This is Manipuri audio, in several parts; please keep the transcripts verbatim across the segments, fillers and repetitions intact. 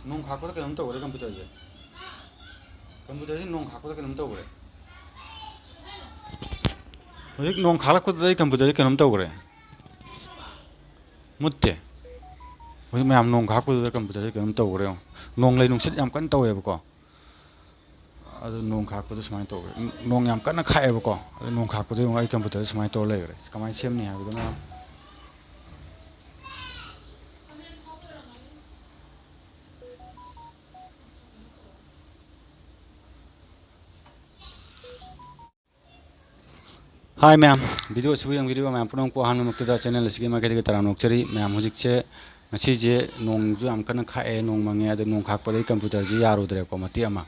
ꯅꯣꯡ ꯈꯥꯛꯄꯗ ꯀꯩꯅꯣꯝ ꯇꯧꯈ꯭ꯔꯦ ꯀꯝꯄ꯭ꯌꯨꯇꯔꯁꯦ꯫ ꯀꯝꯄ꯭ꯌꯨꯇꯔꯁꯦ ꯅꯣꯡ ꯈꯥꯛꯄꯗ ꯀꯩꯅꯣꯝ ꯇꯧꯈ꯭ꯔꯦ꯫ ꯍꯧꯖꯤꯛ ꯅꯣꯡ ꯈꯥꯛꯂꯛꯄꯗꯨꯗ ꯑꯩ ꯀꯝꯄ꯭ꯌꯨꯇꯔꯁꯦ ꯀꯩꯅꯣꯝ ꯇꯧꯈ꯭ꯔꯦ꯫ ꯃꯨꯠꯇꯦ꯫ ꯍꯧꯖꯤꯛ ꯃꯌꯥꯝ ꯅꯣꯡ ꯈꯥꯛꯄꯗꯨꯗ ꯀꯝꯄ꯭ꯌꯨꯇꯔꯁꯦ ꯀꯩꯅꯣꯝ ꯇꯧꯈ꯭ꯔꯦ ꯌꯦꯡꯉꯣ꯫ ꯅꯣꯡꯂꯩ ꯅꯨꯡꯁꯤꯠ ꯌꯥꯝ ꯀꯟꯅ ꯇꯧꯋꯦꯕꯀꯣ꯫ ꯑꯗꯨ ꯅꯣꯡ ꯈꯥꯛꯄꯗ ꯁꯨꯃꯥꯏꯅ ꯇꯧꯈ꯭ꯔꯦ꯫ ꯅꯣꯡ ꯌꯥꯝ ꯀꯟꯅ ꯈꯥꯛꯑꯦꯕꯀꯣ꯫ ꯑꯗꯨ ꯅꯣꯡ ꯈꯥꯛꯄꯗ ꯌꯦꯡꯉꯣ ꯑꯩ ꯀꯝꯄ꯭ꯌꯨꯇꯔꯁꯦ ꯁꯨꯃꯥꯏꯅ ꯇꯧꯔ ꯂꯩꯈ꯭ꯔꯦ꯫ ꯀꯃꯥꯏꯅ ꯁꯦꯝꯅꯤ ꯍꯥꯏꯕꯗꯨꯅ ꯍꯥꯏ ꯃꯌꯥꯝ, ꯚꯤꯗꯤꯑꯣ ꯑꯁꯤꯕꯨ ꯌꯦꯡꯕꯤꯔꯤꯕ ꯃꯌꯥꯝ ꯄꯨꯝꯅꯃꯛꯄꯨ ꯑꯍꯥꯟꯕꯃꯛꯇꯗ ꯆꯦꯅꯦꯜ ꯑꯁꯤꯒꯤ ꯃꯥꯏꯀꯩꯗꯒꯤ ꯇꯔꯥꯝꯅ ꯑꯣꯛꯆꯔꯤ꯫ ꯃꯌꯥꯝ ꯍꯧꯖꯤꯛꯁꯦ, ꯉꯁꯤꯁꯦ ꯅꯣꯡꯁꯨ ꯌꯥꯝ ꯀꯟꯅ ꯈꯥꯛꯑꯦ, ꯅꯣꯡ ꯃꯪꯉꯦ, ꯑꯗꯣ ꯅꯣꯡ ꯈꯥꯛꯄꯗꯒꯤ ꯀꯝꯄ꯭ꯌꯨꯇꯔꯁꯤ ꯌꯥꯔꯨꯗ꯭ꯔꯦꯀꯣ ꯃꯇꯦꯛ ꯑꯃ꯫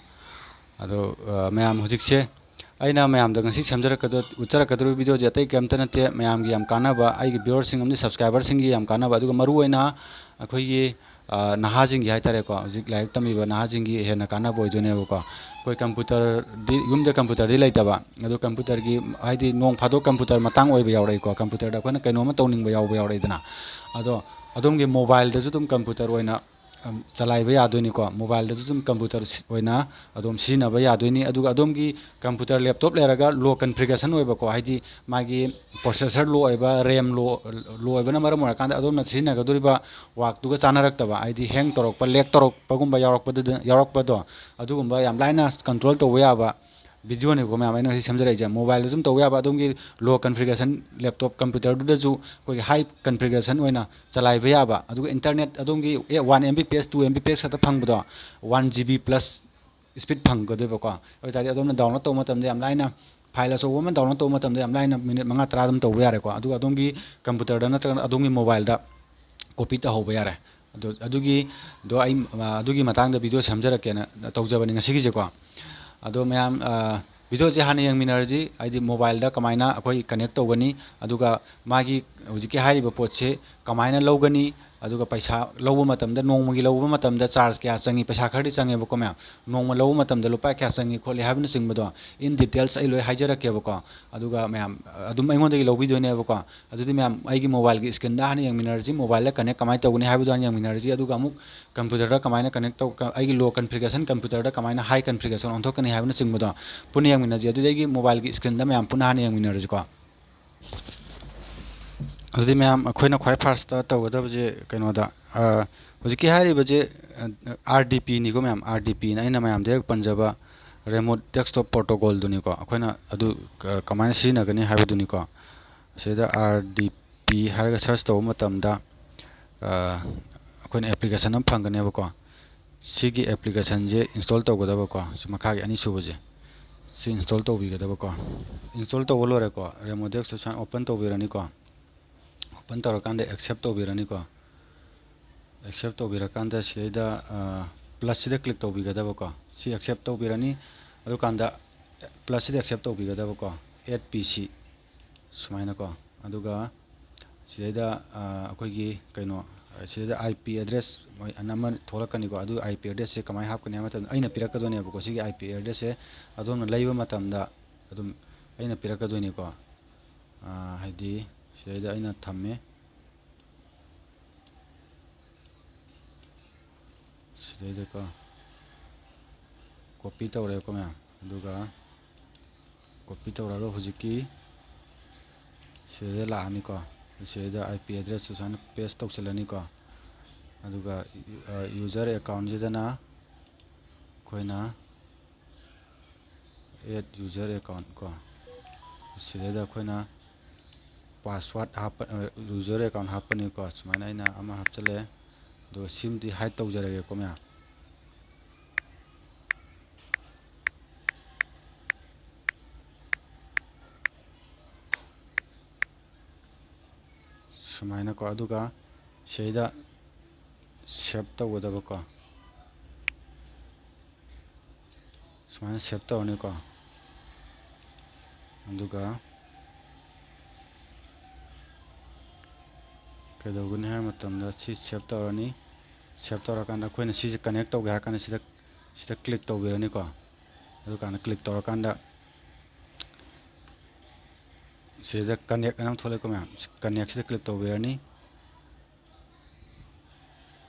ꯑꯗꯣ, ꯑ, ꯃꯌꯥꯝ ꯍꯧꯖꯤꯛꯁꯦ ꯑꯩꯅ ꯃꯌꯥꯝꯗ ꯉꯁꯤ ꯁꯦꯝꯖꯔꯛꯀꯗ-, ꯎꯠꯆꯔꯛꯀꯗꯧꯔꯤꯕ ꯚꯤꯗꯤꯑꯣꯁꯦ ꯑꯇꯩ ꯀꯩꯝꯇ ꯅꯠꯇꯦ, ꯃꯌꯥꯝꯒꯤ ꯌꯥꯝ ꯀꯥꯟꯅꯕ, ꯑꯩꯒꯤ ꯚ꯭ꯌꯨꯋꯔꯁꯤꯡ ꯑꯃꯗꯤ ꯁꯕꯁꯀ꯭ꯔꯥꯏꯕꯔꯁꯤꯡꯒꯤ ꯌꯥꯝ ꯀꯥꯟꯅꯕ, ꯑꯗꯨꯒ ꯃꯔꯨꯑꯣꯏꯅ ꯑꯩꯈꯣꯏꯒꯤ ꯑ, ꯅꯍꯥꯁꯤꯡꯒꯤ ꯍꯥꯏꯇꯥꯔꯦꯀꯣ, ꯍꯧꯖꯤꯛ ꯂꯥꯏꯔꯤꯛ ꯇꯝꯃꯤꯕ ꯅꯍꯥꯁꯤꯡꯒꯤ ꯍꯦꯟꯅ ꯀꯥꯟꯅꯕ ꯑꯣꯏꯗꯣꯏꯅꯦꯕꯀꯣ꯫ ꯑꯩꯈꯣꯏ ꯀꯝꯄ꯭ꯌꯨꯇꯔꯗꯤ, ꯌꯨꯝꯗ ꯀꯝꯄ꯭ꯌꯨꯇꯔꯗꯤ ꯂꯩꯇꯕ, ꯑꯗꯣ ꯀꯝꯄ꯭ꯌꯨꯇꯔꯒꯤ, ꯍꯥꯏꯗꯤ, ꯅꯣꯡ ꯐꯥꯗꯣꯛ ꯀꯝꯄ꯭ꯌꯨꯇꯔ ꯃꯇꯥꯡ ꯑꯣꯏꯕ ꯌꯥꯎꯔꯛꯏꯀꯣ, ꯀꯝꯄ꯭ꯌꯨꯇꯔꯗ ꯑꯩꯈꯣꯏꯅ ꯀꯩꯅꯣꯝꯃ ꯇꯧꯅꯤꯡꯕ ꯌꯥꯎꯕ ꯌꯥꯎꯔꯛꯏꯗꯅ꯫ ꯑꯗꯣ ꯑꯗꯣꯝꯒꯤ ꯃꯣꯕꯥꯏꯜꯗꯁꯨ ꯑꯗꯨꯝ ꯀꯝꯄ꯭ꯌꯨꯇꯔ ꯑꯣꯏꯅ, ꯑꯝ, ꯆꯂꯥꯏꯕ ꯌꯥꯗꯣꯏꯅꯤꯀꯣ, ꯃꯣꯕꯥꯏꯜꯗꯁꯨ ꯑꯗꯨꯝ ꯀꯝꯄ꯭ꯌꯨꯇꯔ ꯁꯤ-, ꯑꯣꯏꯅ ꯑꯗꯨꯝ ꯁꯤꯖꯤꯟꯅꯕ ꯌꯥꯗꯣꯏꯅꯤ꯫ ꯑꯗꯨꯒ ꯑꯗꯣꯝꯒꯤ ꯀꯝꯄ꯭ꯌꯨꯇꯔ ꯂꯦꯞꯇꯣꯞ ꯂꯩꯔꯒ ꯂꯣ ꯀꯟꯐꯤꯒ꯭ꯔꯦꯁꯟ ꯑꯣꯏꯕꯀꯣ, ꯍꯥꯏꯗꯤ ꯃꯥꯒꯤ ꯄ꯭ꯔꯣꯁꯦꯁꯔ ꯂꯣ ꯑꯣꯏꯕ, ꯔꯦꯝ ꯂꯣ, ꯂꯣ ꯑꯣꯏꯕꯅ ꯃꯔꯝ ꯑꯣꯏꯔꯀꯥꯟꯗ ꯑꯗꯣꯝꯅ ꯁꯤꯖꯤꯟꯅꯒꯗꯧꯔꯤꯕ ꯋꯥꯛꯇꯨꯒ ꯆꯥꯟꯅꯔꯛꯇꯕ, ꯍꯥꯏꯗꯤ ꯍꯦꯡ ꯇꯧꯔꯛꯄ, ꯂꯦꯛ ꯇꯧꯔꯛꯄꯒꯨꯝꯕ ꯌꯥꯎꯔꯛꯄꯗꯨꯗ, ꯌꯥꯎꯔꯛꯄꯗꯣ, ꯑꯗꯨꯒꯨꯝꯕ ꯌꯥꯝ ꯂꯥꯏꯅ ꯀꯟꯇ꯭ꯔꯣꯜ ꯇꯧꯕ ꯌꯥꯕ ꯚꯤꯗꯤꯑꯣꯅꯤꯀꯣ ꯃꯌꯥꯝ ꯑꯩꯅ ꯉꯁꯤ ꯁꯦꯝꯖꯔꯛꯏꯁꯦ꯫ ꯃꯣꯕꯥꯏꯜꯗꯁꯨ ꯑꯗꯨꯝ ꯇꯧꯕ ꯌꯥꯕ, ꯑꯗꯣꯝꯒꯤ ꯂꯣ ꯀꯟꯐꯤꯒ꯭ꯔꯦꯁꯟ ꯂꯦꯞꯇꯣꯞ ꯀꯝꯄ꯭ꯌꯨꯇꯔꯗꯨꯗꯁꯨ ꯑꯩꯈꯣꯏꯒꯤ ꯍꯥꯏ ꯀꯟꯐꯤꯒ꯭ꯔꯦꯁꯟ ꯑꯣꯏꯅ ꯆꯂꯥꯏꯕ ꯌꯥꯕ, ꯑꯗꯨꯒ ꯏꯟꯇꯔꯅꯦꯠ ꯑꯗꯣꯝꯒꯤ, ꯑꯦ, one M B P S, two M B P S ꯈꯛꯇ ꯐꯪꯕꯗꯣ, one G B plus speed ꯐꯪꯒꯗꯣꯏꯕꯀꯣ꯫ ꯑꯗꯨ ꯑꯣꯏ ꯇꯥꯔꯗꯤ ꯑꯗꯣꯝꯅ ꯗꯥꯎꯟꯂꯣꯗ ꯇꯧꯕ ꯃꯇꯝꯗ ꯌꯥꯝ ꯂꯥꯏꯅ, ꯐꯥꯏꯜ ꯑꯆꯧꯕ ꯑꯃ ꯗꯥꯎꯟꯂꯣꯗ ꯇꯧꯕ ꯃꯇꯝꯗ ꯌꯥꯝ ꯂꯥꯏꯅ ꯃꯤꯅꯤꯠ ꯃꯉꯥ ꯇꯔꯥ ꯑꯗꯨꯝ ꯇꯧꯕ ꯌꯥꯔꯦꯀꯣ꯫ ꯑꯗꯨꯒ ꯑꯗꯣꯝꯒꯤ ꯀꯝꯄ꯭ꯌꯨꯇꯔꯗ ꯅꯠꯇ꯭ꯔꯒꯅ ꯑꯗꯣꯝꯒꯤ ꯃꯣꯕꯥꯏꯜꯗ ꯀꯣꯄꯤ ꯇꯧꯍꯧꯕ ꯌꯥꯔꯦ꯫ ꯑꯗꯨ, ꯑꯗꯨꯒꯤ, ꯗꯣ ꯑꯩ, ꯑ, ꯑꯗꯨꯒꯤ ꯃꯇꯥꯡꯗ ꯚꯤꯗꯤꯑꯣ ꯁꯦꯝꯖꯔꯛꯀꯦꯅ ꯇꯧꯖꯕꯅꯤ ꯉꯁꯤꯒꯤꯁꯦꯀꯣ꯫ ꯑꯗꯣ ꯃꯌꯥꯝ, ꯑ, ꯚꯤꯗꯤꯑꯣꯁꯦ ꯍꯥꯟꯅ ꯌꯦꯡꯃꯤꯟꯅꯔꯁꯤ, ꯍꯥꯏꯗꯤ ꯃꯣꯕꯥꯏꯜꯗ ꯀꯃꯥꯏꯅ ꯑꯩꯈꯣꯏ ꯀꯅꯦꯛ ꯇꯧꯒꯅꯤ, ꯑꯗꯨꯒ ꯃꯥꯒꯤ ꯍꯧꯖꯤꯛꯀꯤ ꯍꯥꯏꯔꯤꯕ ꯄꯣꯠꯁꯦ ꯀꯃꯥꯏꯅ ꯂꯧꯒꯅꯤ, ꯑꯗꯨꯒ ꯄꯩꯁꯥ ꯂꯧꯕ ꯃꯇꯝꯗ, ꯅꯣꯡꯃꯒꯤ ꯂꯧꯕ ꯃꯇꯝꯗ charge ꯀꯌꯥ ꯆꯪꯉꯤ, ꯄꯩꯁꯥ ꯈꯔꯗꯤ ꯆꯪꯉꯦꯕꯀꯣ ꯃꯌꯥꯝ, ꯅꯣꯡꯃ ꯂꯧꯕ ꯃꯇꯝꯗ ꯂꯨꯄꯥ ꯀꯌꯥ ꯆꯪꯉꯤ ꯈꯣꯠꯂꯤ ꯍꯥꯏꯕꯅꯆꯤꯡꯕꯗꯣ in details ꯑꯩ ꯂꯣꯏ ꯍꯥꯏꯖꯔꯛꯀꯦꯕꯀꯣ꯫ ꯑꯗꯨꯒ ꯃꯌꯥꯝ ꯑꯗꯨꯝ ꯑꯩꯉꯣꯟꯗꯒꯤ ꯂꯧꯕꯤꯗꯣꯏꯅꯦꯕꯀꯣ꯫ ꯑꯗꯨꯗꯤ ꯃꯌꯥꯝ ꯑꯩꯒꯤ mobileꯒꯤ screenꯗ ꯍꯥꯟꯅ ꯌꯦꯡꯃꯤꯟꯅꯔꯁꯤ, mobileꯗ connect ꯀꯃꯥꯏꯅ ꯇꯧꯒꯅꯤ ꯍꯥꯏꯕꯗꯣ ꯍꯥꯟꯅ ꯌꯦꯡꯃꯤꯟꯅꯔꯁꯤ꯫ ꯑꯗꯨꯒ ꯑꯃꯨꯛ computerꯗ ꯀꯃꯥꯏꯅ connect ꯇꯧ-, ꯀ-, ꯑꯩꯒꯤ low configuration computerꯗ ꯀꯃꯥꯏꯅ high configuration ꯑꯣꯟꯊꯣꯛꯀꯅꯤ ꯍꯥꯏꯕꯅꯆꯤꯡꯕꯗꯣ ꯄꯨꯟꯅ ꯌꯦꯡꯃꯤꯟꯅꯁꯤ꯫ ꯑꯗꯨꯗꯤ ꯑꯩꯒꯤ mobileꯒꯤ screenꯗ ꯃꯌꯥꯝ ꯄꯨꯟꯅ ꯍꯥꯟꯅ ꯌꯦꯡꯃꯤꯟꯅꯔꯁꯤꯀꯣ꯫ ꯑꯗꯨꯗꯤ ꯃꯌꯥꯝ, ꯑꯩꯈꯣꯏꯅ ꯈ꯭ꯋꯥꯏ firstꯇ ꯇꯧꯒꯗꯕꯁꯦ ꯀꯩꯅꯣꯗ, ꯑ, ꯍꯧꯖꯤꯛꯀꯤ ꯍꯥꯏꯔꯤꯕꯁꯦ, ꯑ, RDPꯅꯤꯀꯣ ꯃꯌꯥꯝ, RDPꯅ ꯑꯩꯅ ꯃꯌꯥꯝꯗ ꯍꯦꯛ ꯄꯟꯖꯕ remote desktop protocolꯗꯨꯅꯤꯀꯣ꯫ ꯑꯩꯈꯣꯏꯅ ꯑꯗꯨ ꯀ-, ꯀꯃꯥꯏꯅ ꯁꯤꯖꯤꯟꯅꯒꯅꯤ ꯍꯥꯏꯕꯗꯨꯅꯤꯀꯣ꯫ ꯁꯤꯗ RDP ꯍꯥꯏꯔꯒ search ꯇꯧꯕ ꯃꯇꯝꯗ, ꯑ, ꯑꯩꯈꯣꯏꯅ application ꯑꯃ ꯐꯪꯒꯅꯦꯕꯀꯣ꯫ ꯁꯤꯒꯤ applicationꯁꯦ install ꯇꯧꯒꯗꯕꯀꯣ, ꯁꯤ ꯃꯈꯥꯒꯤ ꯑꯅꯤꯁꯨꯕꯁꯦ, ꯁꯤ install ꯇꯧꯕꯤꯒꯗꯕꯀꯣ꯫ Install ꯇꯧꯕ ꯂꯣꯏꯔꯦꯀꯣ, remote desktop ꯁꯨꯃꯥꯏꯅ open ꯇꯧꯕꯤꯔꯅꯤꯀꯣ꯫ Open ꯇꯧꯔꯀꯥꯟꯗ accept ꯇꯧꯕꯤꯔꯅꯤꯀꯣ꯫ Accept ꯇꯧꯕꯤꯔꯀꯥꯟꯗ ꯁꯤꯗꯩꯗ, ꯑ, plusꯁꯤꯗ click ꯇꯧꯕꯤꯒꯗꯕꯀꯣ꯫ ꯁꯤ accept ꯇꯧꯕꯤꯔꯅꯤ꯫ ꯑꯗꯨꯀꯥꯟꯗ plusꯁꯤꯗ accept ꯇꯧꯕꯤꯒꯗꯕꯀꯣ, add PC ꯁꯨꯃꯥꯏꯅꯀꯣ꯫ ꯑꯗꯨꯒ ꯁꯤꯗꯩꯗ, ꯑ, ꯑꯩꯈꯣꯏꯒꯤ ꯀꯩꯅꯣ, ꯑ, ꯁꯤꯗꯩꯗ IP address ꯃꯣꯏ ꯑꯅ ꯑꯃ ꯊꯣꯛꯂꯛꯀꯅꯤꯀꯣ꯫ ꯑꯗꯨ IP addressꯁꯦ ꯀꯃꯥꯏꯅ ꯍꯥꯞꯀꯅꯤ ꯍꯥꯏꯕ ꯃꯇꯝꯗ ꯑꯩꯅ ꯄꯤꯔꯛꯀꯗꯣꯏꯅꯦꯕꯀꯣ꯫ ꯁꯤꯒꯤ IP addressꯁꯦ ꯑꯗꯣꯝꯅ ꯂꯩꯕ ꯃꯇꯝꯗ ꯑꯗꯨꯝ ꯑꯩꯅ ꯄꯤꯔꯛꯀꯗꯣꯏꯅꯤꯀꯣ꯫ ꯑ, ꯍꯥꯏꯗꯤ ꯁꯤꯗꯩꯗ ꯑꯩꯅ ꯊꯝꯃꯦ꯫ ꯁꯤꯗꯩꯗꯀꯣ copy ꯇꯧꯔꯦꯀꯣ ꯃꯌꯥꯝ꯫ ꯑꯗꯨꯒ copy ꯇꯧꯔꯒ ꯍꯧꯖꯤꯛꯀꯤ ꯁꯤꯗꯩꯗ ꯂꯥꯛꯑꯅꯤꯀꯣ꯫ ꯁꯤꯗꯩꯗ IP addressꯇꯨ ꯁꯨꯃꯥꯏꯅ paste ꯇꯧꯁꯤꯜꯂꯅꯤꯀꯣ꯫ ꯑꯗꯨꯒ, ꯑ, user accountꯁꯤꯗꯅ ꯑꯩꯈꯣꯏꯅ add user account ꯀꯣ, ꯁꯤꯗꯩꯗ ꯑꯩꯈꯣꯏꯅ password ꯍꯥꯞꯄ, ꯑ, user account ꯍꯥꯞꯄꯅꯤꯀꯣ꯫ ꯁꯨꯃꯥꯏꯅ ꯑꯩꯅ ꯑꯃ ꯍꯥꯞꯆꯜꯂꯦ꯫ ꯑꯗꯨꯒ ꯁꯤꯃꯗꯤ hide ꯇꯧꯖꯔꯒꯦꯀꯣ ꯃꯌꯥꯝ꯫ ꯁꯨꯃꯥꯏꯅꯀꯣ꯫ ꯑꯗꯨꯒ ꯁꯤꯗꯩꯗ save ꯇꯧꯒꯗꯕꯀꯣ꯫ ꯁꯨꯃꯥꯏꯅ save ꯇꯧꯔꯅꯤꯀꯣ꯫ ꯑꯗꯨꯒ ꯀꯩꯗꯧꯒꯅꯤ ꯍꯥꯏꯕ ꯃꯇꯝꯗ ꯁꯤ ꯁꯦꯞ ꯇꯧꯔꯅꯤ꯫ ꯁꯦꯞ ꯇꯧꯔꯀꯥꯟꯗ ꯑꯩꯈꯣꯏꯅ ꯁꯤꯁꯦ ꯀꯅꯦꯛ ꯇꯧꯒꯦ ꯍꯥꯏꯔ ꯀꯥꯟꯗ ꯁꯤꯗ, ꯁꯤꯗ ꯀ꯭ꯂꯤꯛ ꯇꯧꯕꯤꯔꯅꯤꯀꯣ꯫ ꯑꯗꯨꯀꯥꯟꯗ ꯀ꯭ꯂꯤꯛ ꯇꯧꯔꯀꯥꯟꯗ ꯁꯤꯗ ꯀꯅꯦꯛ ꯑꯅ ꯊꯣꯛꯂꯛꯑꯦꯀꯣ ꯃꯌꯥꯝ꯫ ꯀꯅꯦꯛꯁꯤꯗ ꯀ꯭ꯂꯤꯛ ꯇꯧꯕꯤꯔꯅꯤ꯫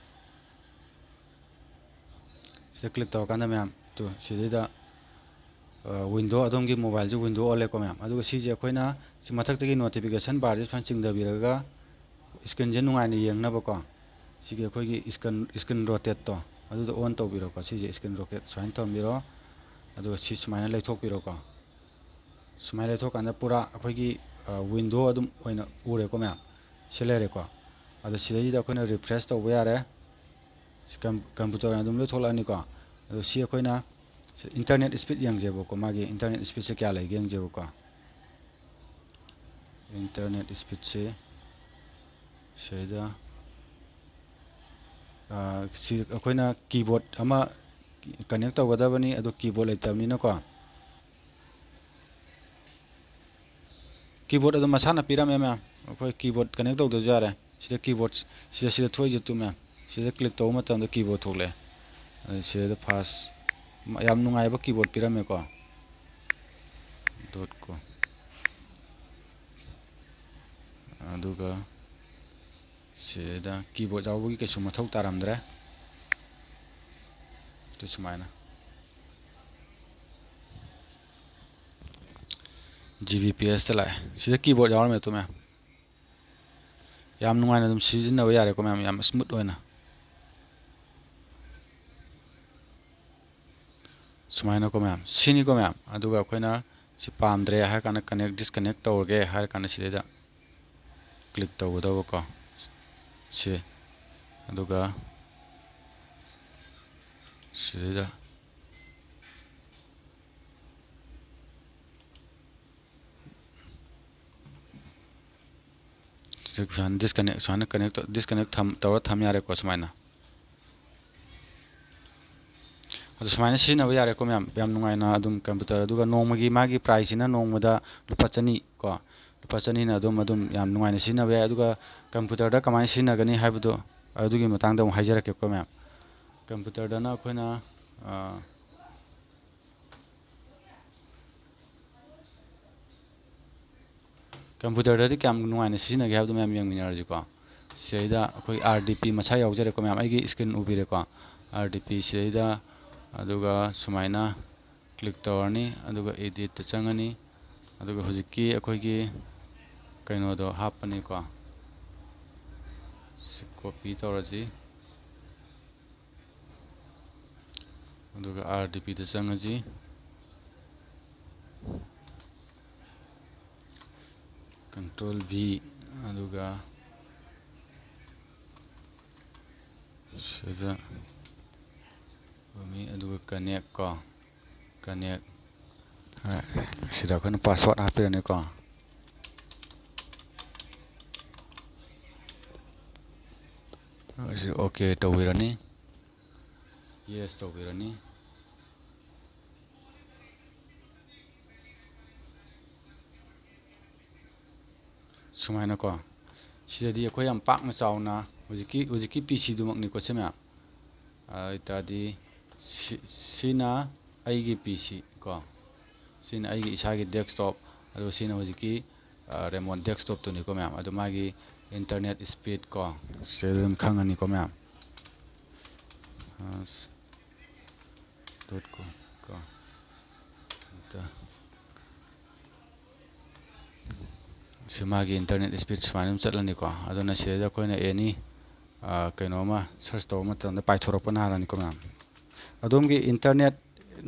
ꯁꯤꯗ ꯀ꯭ꯂꯤꯛ ꯇꯧꯔꯀꯥꯟꯗ ꯃꯌꯥꯝ, ꯇꯨ, ꯁꯤꯗꯩꯗ, ꯑ, ꯋꯤꯟꯗꯣ, ꯑꯗꯣꯝꯒꯤ ꯃꯣꯕꯥꯏꯜꯁꯦ ꯋꯤꯟꯗꯣ ꯑꯣꯜꯂꯦꯀꯣ ꯃꯌꯥꯝ꯫ ꯑꯗꯨꯒ ꯁꯤꯁꯦ ꯑꯩꯈꯣꯏꯅ ꯁꯤ ꯃꯊꯛꯇꯒꯤ ꯅꯣꯇꯤꯐꯤꯀꯦꯁꯟ ꯕꯥꯔꯁꯦ ꯁꯨꯃꯥꯏꯅ ꯆꯤꯡꯊꯕꯤꯔꯒ ꯏꯁꯀ꯭ꯔꯤꯟꯁꯦ ꯅꯨꯡꯉꯥꯏꯅ ꯌꯦꯡꯅꯕꯀꯣ, ꯁꯤꯒꯤ ꯑꯩꯈꯣꯏꯒꯤ ꯏꯁꯀ꯭ꯔꯤꯟ, ꯏꯁꯀ꯭ꯔꯤꯟ ꯔꯣꯇꯦꯠꯇꯣ ꯑꯗꯨꯗꯣ ꯑꯣꯟ ꯇꯧꯕꯤꯔꯣꯀꯣ꯫ ꯁꯤꯁꯦ ꯏꯁꯀ꯭ꯔꯤꯟ ꯔꯣꯇꯦꯠ ꯁꯨꯃꯥꯏꯅ ꯊꯝꯕꯤꯔꯣ꯫ ꯑꯗꯨꯒ ꯁꯤ ꯁꯨꯃꯥꯏꯅ ꯂꯩꯊꯣꯛꯄꯤꯔꯣꯀꯣ꯫ ꯁꯨꯃꯥꯏꯅ ꯂꯩꯊꯣꯛꯀꯥꯟꯗ ꯄꯨꯔꯥ ꯑꯩꯈꯣꯏꯒꯤ, ꯑ, ꯋꯤꯟꯗꯣ ꯑꯗꯨꯝ ꯑꯣꯏꯅ ꯎꯔꯦꯀꯣ ꯃꯌꯥꯝ꯫ ꯁꯤ ꯂꯩꯔꯦꯀꯣ꯫ ꯑꯗꯣ ꯁꯤꯗꯩꯁꯤꯗ ꯑꯩꯈꯣꯏꯅ ꯔꯤꯐ꯭ꯔꯦꯁ ꯇꯧꯕ ꯌꯥꯔꯦ꯫ ꯁꯤ ꯀꯝ-, ꯀꯝꯄ꯭ꯌꯨꯇꯔ ꯑꯗꯨꯝ ꯂꯣꯏ ꯊꯣꯛꯂꯛꯑꯅꯤꯀꯣ꯫ ꯑꯗꯣ ꯁꯤ ꯑꯩꯈꯣꯏꯅ ꯁꯤ ꯏꯟꯇꯔꯅꯦꯠ ꯏꯁꯄꯤꯠ ꯌꯦꯡꯁꯦꯕꯀꯣ, ꯃꯥꯒꯤ ꯏꯟꯇꯔꯅꯦꯠ ꯏꯁꯄꯤꯠꯁꯦ ꯀꯌꯥ ꯂꯩꯒꯦ ꯌꯦꯡꯁꯦꯕꯀꯣ꯫ ꯏꯟꯇꯔꯅꯦꯠ ꯏꯁꯄꯤꯠꯁꯦ ꯁꯤꯗ, ꯑ, ꯁꯤ ꯑꯩꯈꯣꯏꯅ ꯀꯤꯕꯣꯔꯗ ꯑꯃ ꯀꯅꯦꯛ ꯇꯧꯒꯗꯕꯅꯤ, ꯑꯗꯣ ꯀꯤꯕꯣꯔꯗ ꯂꯩꯇꯕꯅꯤꯅꯀꯣ꯫ ꯀꯤꯕꯣꯔꯗ ꯑꯗꯨꯝ ꯃꯁꯥꯅ ꯄꯤꯔꯝꯃꯦ ꯃꯌꯥꯝ꯫ ꯑꯩꯈꯣꯏ ꯀꯤꯕꯣꯔꯗ ꯀꯅꯦꯛ ꯇꯧꯗ꯭ꯔꯁꯨ ꯌꯥꯔꯦ꯫ ꯁꯤꯗ ꯀꯤꯕꯣꯔꯗ, ꯁꯤꯗ, ꯁꯤꯗ ꯊꯣꯛꯏꯁꯦ ꯇꯨ ꯃꯌꯥꯝ꯫ ꯁꯤꯗ ꯀ꯭ꯂꯤꯛ ꯇꯧꯕ ꯃꯇꯝꯗ ꯀꯤꯕꯣꯔꯗ ꯊꯣꯛꯂꯛꯑꯦ꯫ ꯑꯗꯨ ꯁꯤꯗ ꯐꯥꯁ, ꯌꯥꯝ ꯅꯨꯡꯉꯥꯏꯕ ꯀꯤꯕꯣꯔꯗ ꯄꯤꯔꯝꯃꯦꯀꯣ꯫ ꯗꯣꯠ ꯀꯣ꯫ ꯑꯗꯨꯒ ꯁꯤꯗ ꯀꯤꯕꯣꯔꯗ ꯌꯥꯎꯕꯒꯤ ꯀꯩꯁꯨ ꯃꯊꯧ ꯇꯥꯔꯝꯗ꯭ꯔꯦ꯫ ꯑꯗꯨ ꯁꯨꯃꯥꯏꯅ ꯖꯤ ꯕꯤ ꯄꯤ ꯑꯦꯁꯇ ꯂꯥꯛꯑꯦ꯫ ꯁꯤꯗ ꯀꯤꯕꯣꯔꯗ ꯌꯥꯎꯔꯝꯃꯦ ꯇꯨ ꯃꯌꯥꯝ꯫ ꯌꯥꯝ ꯅꯨꯡꯉꯥꯏꯅ ꯑꯗꯨꯝ ꯁꯤꯖꯤꯟꯅꯕ ꯌꯥꯔꯦꯀꯣ ꯃꯌꯥꯝ, ꯌꯥꯝ ꯁ꯭ꯃꯨꯠ ꯑꯣꯏꯅ꯫ ꯁꯨꯃꯥꯏꯅꯀꯣ ꯃꯌꯥꯝ, ꯁꯤꯅꯤꯀꯣ ꯃꯌꯥꯝ꯫ ꯑꯗꯨꯒ ꯑꯩꯈꯣꯏꯅ ꯁꯤ ꯄꯥꯝꯗ꯭ꯔꯦ ꯍꯥꯏꯔ ꯀꯥꯟꯗ, ꯀꯅꯦꯛ, ꯗꯤꯁꯀꯅꯦꯛ ꯇꯧꯔꯒꯦ ꯍꯥꯏꯔ ꯀꯥꯟꯗ ꯁꯤꯗꯩꯗ ꯀ꯭ꯂꯤꯛ ꯇꯧꯒꯗꯕꯀꯣ꯫ ꯁꯤ, ꯑꯗꯨꯒ ꯁꯤꯗꯩꯗ ꯁꯤꯗ ꯁꯨꯃꯥꯏꯅ ꯗꯤꯁꯀꯅꯦꯛ, ꯁꯨꯃꯥꯏꯅ ꯀꯅꯦꯛ ꯇꯧ-, ꯗꯤꯁꯀꯅꯦꯛ ꯊꯝ-, ꯇꯧꯔ ꯊꯝ ꯌꯥꯔꯦꯀꯣ ꯁꯨꯃꯥꯏꯅ꯫ ꯑꯗꯨ ꯁꯨꯃꯥꯏꯅ ꯁꯤꯖꯤꯟꯅꯕ ꯌꯥꯔꯦꯀꯣ ꯃꯌꯥꯝ, ꯌꯥꯝ ꯅꯨꯡꯉꯥꯏꯅ ꯑꯗꯨꯝ ꯀꯝꯄ꯭ꯌꯨꯇꯔ꯫ ꯑꯗꯨꯒ ꯅꯣꯡꯃꯒꯤ ꯃꯥꯒꯤ ꯄ꯭ꯔꯥꯏꯁꯁꯤꯅ ꯅꯣꯡꯃꯗ ꯂꯨꯄꯥ ꯆꯅꯤ ꯀꯣ, ꯂꯨꯄꯥ ꯆꯅꯤꯅ ꯑꯗꯨꯝ, ꯑꯗꯨꯝ ꯌꯥꯝ ꯅꯨꯡꯉꯥꯏꯅ ꯁꯤꯖꯤꯟꯅꯕ ꯌꯥꯏ꯫ ꯑꯗꯨꯒ ꯀꯝꯄ꯭ꯌꯨꯇꯔꯗ ꯀꯃꯥꯏꯅ ꯁꯤꯖꯤꯟꯅꯒꯅꯤ ꯍꯥꯏꯕꯗꯣ, ꯑꯗꯨꯒꯤ ꯃꯇꯥꯡꯗ ꯑꯃꯨꯛ ꯍꯥꯏꯖꯔꯛꯀꯦꯀꯣ ꯃꯌꯥꯝ꯫ ꯀꯝꯄ꯭ꯌꯨꯇꯔꯗꯅ ꯑꯩꯈꯣꯏꯅ, ꯑ, ꯀꯝꯄ꯭ꯌꯨꯇꯔꯗꯗꯤ ꯀꯌꯥꯝ ꯅꯨꯡꯉꯥꯏꯅ ꯁꯤꯖꯤꯟꯅꯒꯦ ꯍꯥꯏꯕꯗꯣ ꯃꯌꯥꯝ ꯌꯦꯡꯃꯤꯟꯅꯔꯁꯤꯀꯣ꯫ ꯁꯤꯗꯩꯗ ꯑꯩꯈꯣꯏ ꯑꯥꯔ ꯗꯤ ꯄꯤ ꯃꯁꯥ ꯌꯥꯎꯖꯔꯦꯀꯣ ꯃꯌꯥꯝ, ꯑꯩꯒꯤ ꯁ꯭ꯀ꯭ꯔꯤꯟ ꯎꯕꯤꯔꯦꯀꯣ, ꯑꯥꯔ ꯗꯤ ꯄꯤ ꯁꯤꯗꯩꯗ꯫ ꯑꯗꯨꯒ ꯁꯨꯃꯥꯏꯅ ꯀ꯭ꯂꯤꯛ ꯇꯧꯔꯅꯤ, ꯑꯗꯨꯒ ꯏꯗꯤꯠꯇ ꯆꯪꯉꯅꯤ꯫ ꯑꯗꯨꯒ ꯍꯧꯖꯤꯛꯀꯤ ꯑꯩꯈꯣꯏꯒꯤ ꯀꯩꯅꯣꯗꯣ ꯍꯥꯞꯄꯅꯤꯀꯣ꯫ ꯁꯤ ꯀꯣꯄꯤ ꯇꯧꯔꯁꯤ꯫ ꯑꯗꯨꯒ ꯑꯥꯔ ꯗꯤ ꯄꯤꯗ ꯆꯪꯉꯁꯤ꯫ ꯀꯟꯇ꯭ꯔꯣꯜ ꯚꯤ, ꯑꯗꯨꯒ ꯁꯤꯗ ꯇꯧꯔꯝꯃꯤ, ꯑꯗꯨꯒ ꯀꯅꯦꯛ ꯀꯣ, ꯀꯅꯦꯛ꯫ ꯁꯤꯗ ꯑꯩꯈꯣꯏꯅ ꯄꯥꯁꯋꯥꯔꯗ ꯍꯥꯞꯄꯤꯔꯅꯤꯀꯣ꯫ ꯁꯤ ꯑꯣꯀꯦ ꯇꯧꯕꯤꯔꯅꯤ, ꯌꯦꯁ ꯇꯧꯕꯤꯔꯅꯤ꯫ ꯁꯨꯃꯥꯏꯅꯀꯣ, ꯁꯤꯗꯗꯤ ꯑꯩꯈꯣꯏ ꯌꯥꯝ ꯄꯥꯛꯅ ꯆꯥꯎꯅ ꯍꯧꯖꯤꯛꯀꯤ, ꯍꯧꯖꯤꯛꯀꯤ ꯄꯤ ꯁꯤꯗꯨꯃꯛꯅꯤꯀꯣ ꯁꯤ ꯃꯌꯥꯝ꯫ ꯑꯗꯨ ꯑꯣꯏꯇꯥꯔꯗꯤ ꯁꯤ-, ꯁꯤꯅ ꯑꯩꯒꯤ ꯄꯤ ꯁꯤ ꯀꯣ, ꯁꯤꯅ ꯑꯩꯒꯤ ꯏꯁꯥꯒꯤ ꯗꯦꯁꯛꯇꯣꯞ, ꯑꯗꯨꯒ ꯁꯤꯅ ꯍꯧꯖꯤꯛꯀꯤ, ꯑ, ꯔꯦꯃꯣꯟ ꯗꯦꯁꯛꯇꯣꯞꯇꯨꯅꯤꯀꯣ ꯃꯌꯥꯝ꯫ ꯑꯗꯨ ꯃꯥꯒꯤ ꯏꯟꯇꯔꯅꯦꯠ ꯁ꯭ꯄꯤꯗ ꯀꯣ, ꯁꯤꯗ ꯑꯗꯨꯝ ꯈꯪꯉꯅꯤꯀꯣ ꯃꯌꯥꯝ꯫ ꯑ, ꯗꯣꯠ ꯀꯣꯝ ꯀꯣ꯫ ꯑꯗ ꯁꯤ ꯃꯥꯒꯤ ꯏꯟꯇꯔꯅꯦꯠ ꯁ꯭ꯄꯤꯗ ꯁꯨꯃꯥꯏꯅ ꯑꯗꯨꯝ ꯆꯠꯂꯅꯤꯀꯣ꯫ ꯑꯗꯨꯅ ꯁꯤꯗꯩꯗ ꯑꯩꯈꯣꯏꯅ ꯑꯦꯅꯤ, ꯑ, ꯀꯩꯅꯣ ꯑꯃ ꯁꯔꯆ ꯇꯧꯕ ꯃꯇꯝꯗ ꯄꯥꯏꯊꯣꯔꯛꯄꯅ ꯍꯥꯜꯂꯅꯤꯀꯣ ꯃꯌꯥꯝ꯫ ꯑꯗꯣꯝꯒꯤ ꯏꯟꯇꯔꯅꯦꯠ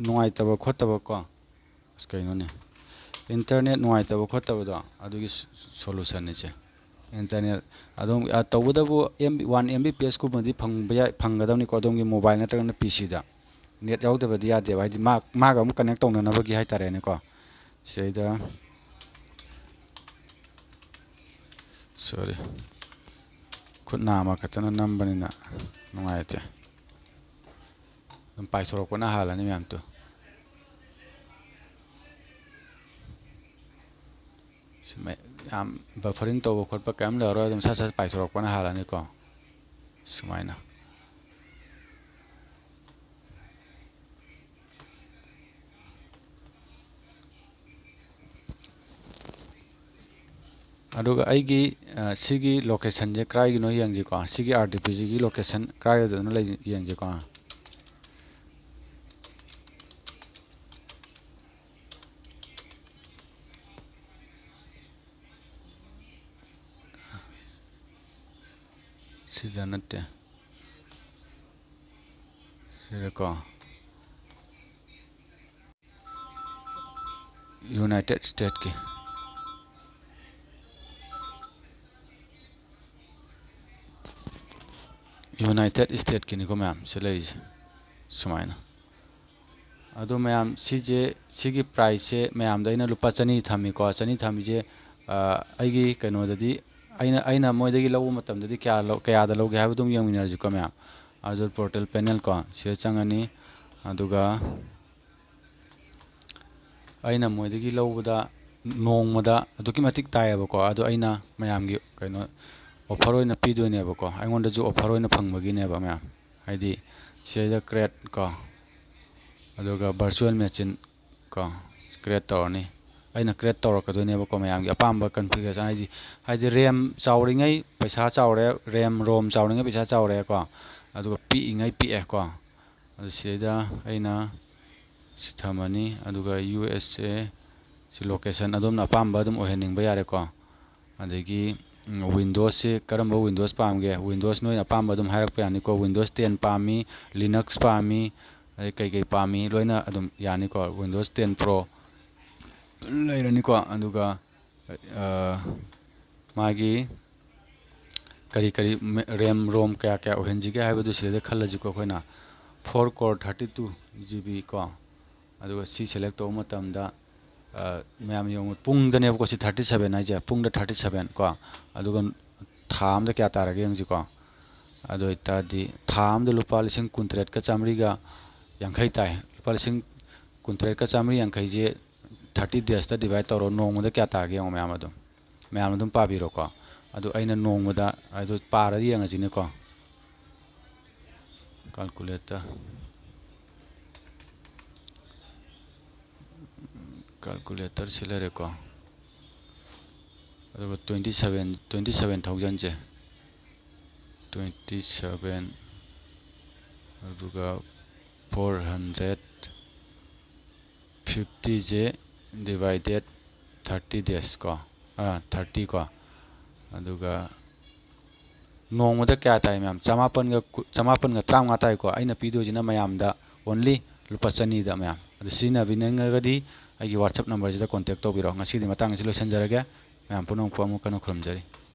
ꯅꯨꯡꯉꯥꯏꯇꯕ ꯈꯣꯠꯇꯕ ꯀꯣ, ꯑꯁ, ꯀꯩꯅꯣꯅꯦ, ꯏꯟꯇꯔꯅꯦꯠ ꯅꯨꯡꯉꯥꯏꯇꯕ ꯈꯣꯠꯇꯕꯗꯣ ꯑꯗꯨꯒꯤ ꯁꯣ-, ꯁꯣꯂꯨꯁꯟꯅꯤ ꯁꯦ꯫ ꯏꯟꯇꯔꯅꯦꯠ ꯑꯗꯣꯝ, ꯑ, ꯇꯧꯕꯇꯕꯨ M B, one M B P ꯑꯦꯁ ꯀꯨꯝꯕꯗꯤ ꯐꯪꯕ ꯌꯥꯏ, ꯐꯪꯒꯗꯕꯅꯤꯀꯣ ꯑꯗꯣꯝꯒꯤ ꯃꯣꯕꯥꯏꯜ ꯅꯠꯇ꯭ꯔꯒꯅ ꯄꯤ ꯁꯤꯗ꯫ ꯅꯦꯠ ꯌꯥꯎꯗꯕꯗꯤ ꯌꯥꯗꯦꯕ, ꯍꯥꯏꯗꯤ ꯃꯥ-, ꯃꯥꯒ ꯑꯃꯨꯛ ꯀꯅꯦꯛ ꯇꯧꯅꯅꯕꯒꯤ ꯍꯥꯏꯇꯥꯔꯦꯅꯦꯀꯣ꯫ ꯁꯤꯗꯩꯗ, ꯁꯣꯔꯤ, ꯈꯨꯠ ꯅꯥꯝꯃ ꯈꯛꯇꯅ ꯅꯝꯕꯅꯤꯅ ꯅꯨꯡꯉꯥꯏꯇꯦ꯫ ꯑꯗꯨꯝ ꯄꯥꯏꯊꯣꯔꯛꯄꯅ ꯍꯥꯜꯂꯅꯤ ꯃꯌꯥꯝ ꯇꯨ꯫ ꯁꯤ ꯃꯌꯥ-, ꯌꯥꯝ buffering ꯇꯧꯕ ꯈꯣꯠꯄ ꯀꯔꯤꯝ ꯂꯩꯔꯔꯣꯏ, ꯑꯗꯨꯝ ꯁꯠ ꯁꯠ ꯄꯥꯏꯊꯣꯔꯛꯄꯅ ꯍꯥꯜꯂꯅꯤꯀꯣ꯫ ꯁꯨꯃꯥꯏꯅ꯫ ꯑꯗꯨꯒ ꯑꯩꯒꯤ, ꯑ, ꯁꯤꯒꯤ locationꯁꯦ ꯀꯗꯥꯏꯒꯤꯅꯣ ꯌꯦꯡꯁꯤꯀꯣ꯫ ꯁꯤꯒꯤ R D P Gꯒꯤ location ꯀꯗꯥꯏꯗꯅꯣ ꯂꯩ ꯌꯦꯡꯁꯤꯀꯣ꯫ ꯁꯤꯗ ꯅꯠꯇꯦ꯫ ꯁꯤꯗꯀꯣ꯫ United Statesꯀꯤ꯫ United Statesꯀꯤꯅꯤꯀꯣ ꯃꯌꯥꯝ ꯁꯤ ꯂꯩꯔꯤꯁꯦ꯫ ꯁꯨꯃꯥꯏꯅ꯫ ꯑꯗꯣ ꯃꯌꯥꯝ, ꯁꯤꯁꯦ, ꯁꯤꯒꯤ priceꯁꯦ ꯃꯌꯥꯝꯗ ꯑꯩꯅ ꯂꯨꯄꯥ ꯆꯅꯤ ꯊꯝꯃꯤꯀꯣ꯫ ꯆꯅꯤ ꯊꯝꯃꯤꯁꯦ, ꯑ, ꯑꯩꯒꯤ ꯀꯩꯅꯣꯗꯗꯤ, ꯑꯩꯅ, ꯑꯩꯅ ꯃꯣꯏꯗꯒꯤ ꯂꯧꯕ ꯃꯇꯝꯗꯗꯤ ꯀꯌꯥ ꯂꯧ-, ꯀꯌꯥꯗ ꯂꯧꯒꯦ ꯍꯥꯏꯕꯗꯨꯝ ꯌꯦꯡꯃꯤꯟꯅꯔꯁꯤꯀꯣ ꯃꯌꯥꯝ꯫ Azure Portal Panel ꯀꯣ, ꯁꯤꯗ ꯆꯪꯉꯅꯤ꯫ ꯑꯗꯨꯒ ꯑꯩꯅ ꯃꯣꯏꯗꯒꯤ ꯂꯧꯕꯗ ꯅꯣꯡꯃꯗ ꯑꯗꯨꯛꯀꯤ ꯃꯇꯤꯛ ꯇꯥꯏꯌꯦꯕꯀꯣ꯫ ꯑꯗꯣ ꯑꯩꯅ ꯃꯌꯥꯝꯒꯤ ꯀꯩꯅꯣ offer ꯑꯣꯏꯅ ꯄꯤꯗꯣꯏꯅꯦꯕꯀꯣ, ꯑꯩꯉꯣꯟꯗꯁꯨ offer ꯑꯣꯏꯅ ꯐꯪꯕꯒꯤꯅꯦꯕ ꯃꯌꯥꯝ꯫ ꯍꯥꯏꯗꯤ ꯁꯤꯗꯩꯗ create ꯀꯣ, ꯑꯗꯨꯒ virtual machine ꯀꯣ, create ꯇꯧꯔꯅꯤ꯫ ꯑꯩꯅ create ꯇꯧꯔꯛꯀꯗꯣꯏꯅꯦꯕꯀꯣ, ꯃꯌꯥꯝꯒꯤ ꯑꯄꯥꯝꯕ configuration꯫ ꯍꯥꯏꯗꯤ, ꯍꯥꯏꯗꯤ RAM ꯆꯥꯎꯔꯤꯉꯩ ꯄꯩꯁꯥ ꯆꯥꯎꯔꯦ, RAM ROM ꯆꯥꯎꯔꯤꯉꯩ ꯄꯩꯁꯥ ꯆꯥꯎꯔꯦꯀꯣ, ꯑꯗꯨꯒ ꯄꯤꯛꯏꯉꯩ ꯄꯤꯛꯑꯦꯀꯣ꯫ ꯑꯗꯨ ꯁꯤꯗꯩꯗ ꯑꯩꯅ ꯁꯤ ꯊꯝꯃꯅꯤ, ꯑꯗꯨꯒ U S A ꯁꯤ location ꯑꯗꯣꯝꯅ ꯑꯄꯥꯝꯕ ꯑꯗꯨꯝ ꯑꯣꯏꯍꯟꯅꯤꯡꯕ ꯌꯥꯔꯦꯀꯣ꯫ ꯑꯗꯒꯤ, ꯎꯝ, Windowsꯁꯤ ꯀꯔꯝꯕ Windows ꯄꯥꯝꯒꯦ? Windows ꯅꯣꯏꯅ ꯑꯄꯥꯝꯕ ꯑꯗꯨꯝ ꯍꯥꯏꯔꯛꯄ ꯌꯥꯅꯤꯀꯣ꯫ Windows ten ꯄꯥꯝꯃꯤ, Linux ꯄꯥꯝꯃꯤ, ꯑꯗꯩ ꯀꯩꯀꯩ ꯄꯥꯝꯃꯤ ꯂꯣꯏꯅ ꯑꯗꯨꯝ ꯌꯥꯅꯤꯀꯣ꯫ Windows ten Pro ꯂꯩꯔꯅꯤꯀꯣ꯫ ꯑꯗꯨꯒ, ꯑ, ꯃꯥꯒꯤ ꯀꯔꯤ ꯀꯔꯤ ꯃꯦ-, RAM ROM ꯀꯌꯥ ꯀꯌꯥ ꯑꯣꯏꯍꯟꯁꯤꯒꯦ ꯍꯥꯏꯕꯗꯨ ꯁꯤꯗꯩꯗ ꯈꯜꯂꯁꯤꯀꯣ ꯑꯩꯈꯣꯏꯅ꯫ Four core thirty two G B ꯀꯣ꯫ ꯑꯗꯨꯒ ꯁꯤ select ꯇꯧꯕ ꯃꯇꯝꯗ, ꯑ, ꯃꯌꯥꯝ ꯌꯦꯡꯉꯨ, ꯄꯨꯡꯗꯅꯦꯕꯀꯣ ꯁꯤ thirty seven ꯍꯥꯏꯁꯦ, ꯄꯨꯡꯗ thirty seven ꯀꯣ꯫ ꯑꯗꯨꯒ ꯊꯥ ꯑꯃꯗ ꯀꯌꯥ ꯇꯥꯔꯒꯦ ꯌꯦꯡꯁꯤꯀꯣ꯫ ꯑꯗꯨ ꯑꯣꯏꯇꯥꯔꯗꯤ ꯊꯥ ꯑꯃꯗ ꯂꯨꯄꯥ ꯂꯤꯁꯤꯡ ꯀꯨꯟꯇꯔꯦꯠꯀ ꯆꯥꯝꯃꯔꯤꯒ ꯌꯥꯡꯈꯩ ꯇꯥꯏ꯫ ꯂꯨꯄꯥ ꯂꯤꯁꯤꯡ ꯀꯨꯟꯇꯔꯦꯠꯀ ꯆꯥꯝꯃꯔꯤ ꯌꯥꯡꯈꯩꯁꯦ thirty daysꯇ divide ꯇꯧꯔꯣ, ꯅꯣꯡꯃꯗ ꯀꯌꯥ ꯇꯥꯔꯒꯦ ꯌꯦꯡꯉꯣ ꯃꯌꯥꯝ ꯑꯗꯨꯝ꯫ ꯃꯌꯥꯝ ꯑꯗꯨꯝ ꯄꯥꯕꯤꯔꯣꯀꯣ꯫ ꯑꯗꯨ ꯑꯩꯅ ꯅꯣꯡꯃꯗ ꯑꯗꯨ ꯄꯥꯔ ꯌꯦꯡꯉꯁꯤꯅꯦꯀꯣ꯫ Calculator, calculator ꯁꯤ ꯂꯩꯔꯦꯀꯣ꯫ ꯑꯗꯨꯒ twenty seven, twenty seven thousand ꯁꯦ, twenty seven, ꯑꯗꯨꯒ four hundred fifty ꯁꯦ divided thirty days ꯀꯣ, ꯑꯥ, thirty ꯀꯣ꯫ ꯑꯗꯨꯒ ꯅꯣꯡꯃꯗ ꯀꯌꯥ ꯇꯥꯏ ꯃꯌꯥꯝ? ꯆꯃꯥꯄꯟꯒ ꯀꯨ-, ꯆꯃꯥꯄꯟꯒ ꯇꯔꯥꯃꯉꯥ ꯇꯥꯏꯀꯣ꯫ ꯑꯩꯅ ꯄꯤꯗꯣꯏꯁꯤꯅ ꯃꯌꯥꯝꯗ only ꯂꯨꯄꯥ ꯆꯅꯤꯗ ꯃꯌꯥꯝ꯫ ꯑꯗꯨ ꯁꯤꯖꯤꯟꯅꯕꯤꯅꯤꯡꯉꯒꯗꯤ ꯑꯩꯒꯤ WhatsApp number ꯁꯤꯗ contact ꯇꯧꯕꯤꯔꯣ꯫ ꯉꯁꯤꯒꯤꯗꯤ ꯃꯇꯥꯡ ꯑꯁꯤ ꯂꯣꯏꯁꯤꯟꯖꯔꯒꯦ꯫ ꯃꯌꯥꯝ ꯄꯨꯝꯅꯃꯛꯄꯨ ꯑꯃꯨꯛ ꯍꯟꯅ ꯈꯨꯔꯨꯝꯖꯔꯤ꯫